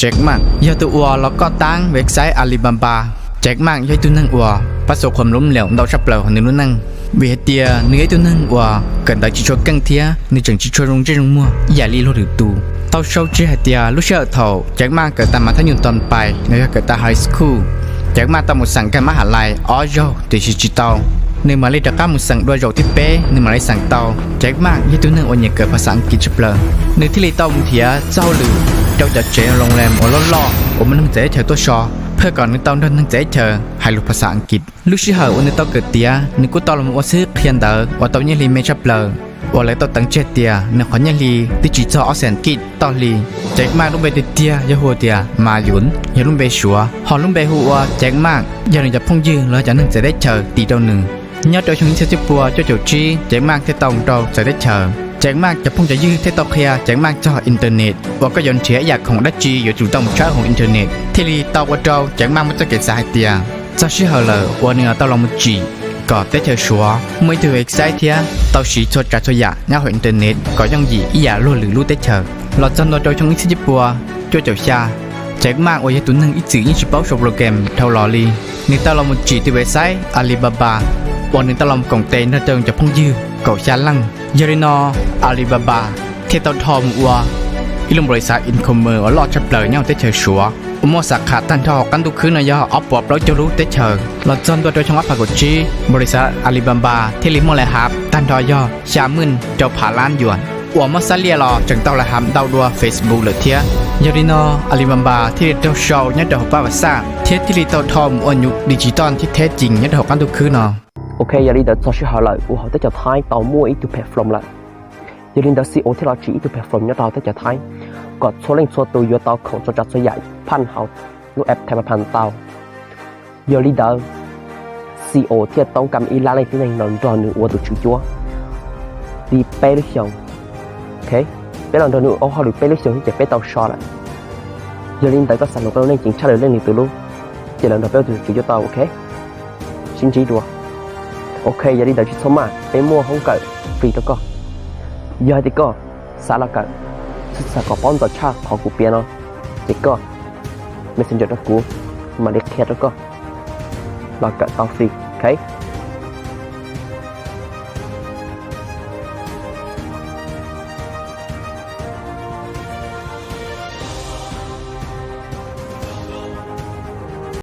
Jack Ma yog tus uas los koj taab website Alibaba. Jack Ma yog ib tug neeg uas pab xuas qhuas lub mliam ntau tshaj plaws hauv nws lub neej, vim hais tias nws yog ib tug neeg uas kawm ntawv tsis tshua keej thiab nws tseem tsis tshua zoo ntsej zoo muag ib yam li luag lwm tus. Tau sau tseg hais tias lub sij hawm thaum Jack Ma kawm tas mas thab nyuj tom pais los yog kawm tas high school, Jack Ma tau mus xeem kag mab ha lais ob zaug tiam sis tsis tau. Nws mam li rov qab mus xeem dua zaum thib peb nws mam li xeem tau. Jack Ma yog ib tug neeg uas nyiam kawm phas xas Askiv tshaj plaws, nws thiaj li tau mus nrhiav txoj hauj lwm rau cov tsev loo lem uas loj loj uas muaj neeg txawv teb chaws tuaj so, phaj kom nws tau nrog neeg txawv teb chaws hais lus phas xas Askiv. Lub sij hawm uas nws tau kawm tiav nws kuj tau los ua xib hwb qhia ntawv uas tau nyiaj hli me tshaj plaws uas lawv tau teev tseg tias nws qhov nyiaj hli twb tsis txog ob xees kij toj hli. Jack Ma lub npe tiag tiag yog hu tias Ma Yun, yog lub npe Suav, ho lub npe hu ua Jack Ma yog nws cov phooj ywg los cov neeg txawv teb chaws tis rau nws. Nyob rau xyoo ib txhiab cuaj pua cuaj caum tsib Jack Ma thiaj tau mus rau txawv teb chaws. Jack Ma cov phooj cov ywg thiaj tau qhia Jack Ma txog internet uas koj yuav nrhiav ib yam khoom dab tsi yuav tsum tau mus tshawb hauv internet, thiaj li tau ua rau Jack Ma muaj txoj kev xav hais tias txog sij hawm lawm uas nws yuav tau los mus tsim kom teb chaws Suav muaj ib tug website thiab tau siv txhua tsav txhua yam nyob hauv internet kom yooj yim ib yam luag lwm lub teb chaws. Los txog ntua rau xyoo ib txhiab cuaj pua cuaj caum xya, Jack Ma uas yog tus neeg ib txwm yeej tsis paub sau program dhau los li, nws tau los mus tsim tus website Alibaba uas nws tau los mus koom tes nrog rau cov phooj ywg kaum xya leej. Yog li no Alibaba thiaj tau dhau mus ua ib lub npaus lis xav e-commerce uas loj tshaj plaws nyob hauv teb chaws Suav uas muaj xav khas tag nrho hauv qab ntuj khwb no yog ob puas plaub caug lub teb chaws. Los txog ntua rau xyoo ob phav kaum tsib, npaus lis xav Alibaba thiaj li muaj lais hav tag nrho yog xya meej rau phav lab yuam, uas muab xab liaj los tseem tau lais hav ntau dua Facebook lawm thiab. Yog li no Alibaba thiaj li raug sau nyob rau hauv pab vas xaj thiab thiaj li tau dhau mus ua nyuj digital thib theb cim nyob rau hauv qab ntuj khwb no. Ok, yog li ntawd txog sij hawm lawm uas hauv teb chaws Thaib tau muaj ib tug platform lawm. Yog li ntawd C E O thiaj los tsim ib tug platform nyob rau hauv teb chaws Thaib kom txhua leej txhua tus yuav tau khoom txhua tsav txhua yam phaj hauv lub app Thaib Phaj tau. Yog li ntawd C E O thiaj toob kam ib lab leej tib neeg los nrog nws ua tus tswv cuab li peb lub xyoos. Ok, peb los nrog nws ua hauj lwm peb lub xyoos xwb ces peb tau so lawm. Yog li ntawd koj xav nug koj lub neej ceev tshaj lawm leej twg tus lub, ces los nrog peb ua tus tswv cuab tau, ok? Sib ntsib dua. Ok, yog li ntawd tsis txhob maj, peb muaj hoob kawm free rau koj. Yog hais tias koj xav los kawm, xav kom paub ntxaws tshaj qhov kuv piav no, ces koj messenger rau kuv, mam li qhia rau koj los kawm tau free, ok?